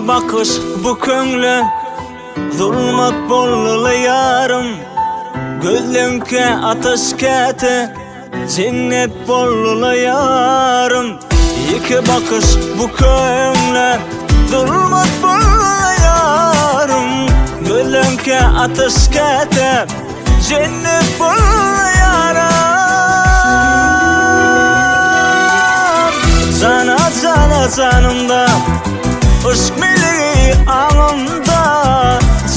Iki bakyş bu köňle Zulmat boldy ýarym Gözleňkä ataş käte Jennet boldy ýarym Iki bakyş bu köňle Zulmat boldy ýarym Gözleňkä ataş käte Jennet boldy ýarym Jana jana janymda Yşk melegi aňymda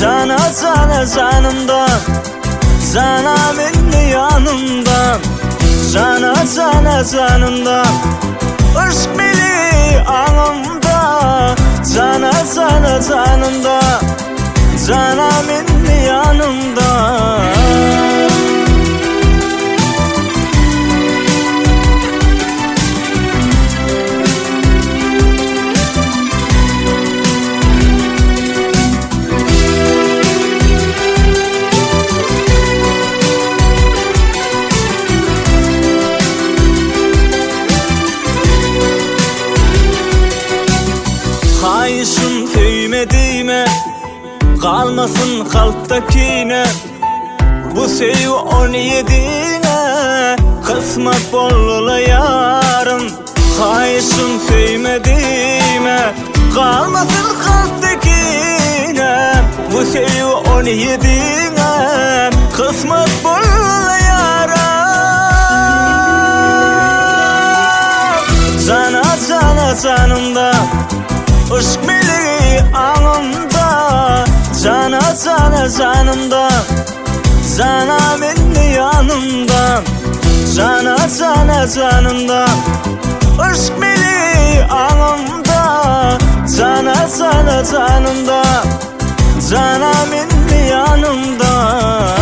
Jana jana janymda Jana mende ýanymda Jana jana janymda Yşk melegi aňymda Jana jana janymda Jana mende ýanymda. Haýyşym söýme diýme Galmasyn kalpda kine Bu söýgi on ýediňe Kysmat boldy-la ýarym Haýyşym söýme diýme Galmasyn kalpda kine Bu söýgi on ýediňe Kysmat boldy-la ýarym Jana jana janymda Yşk melegi aňymda Jana jana janymda Jana mende ýanymda Jana jana janymda Yşk melegi aňymda Jana jana janymda Jana mende ýanymda.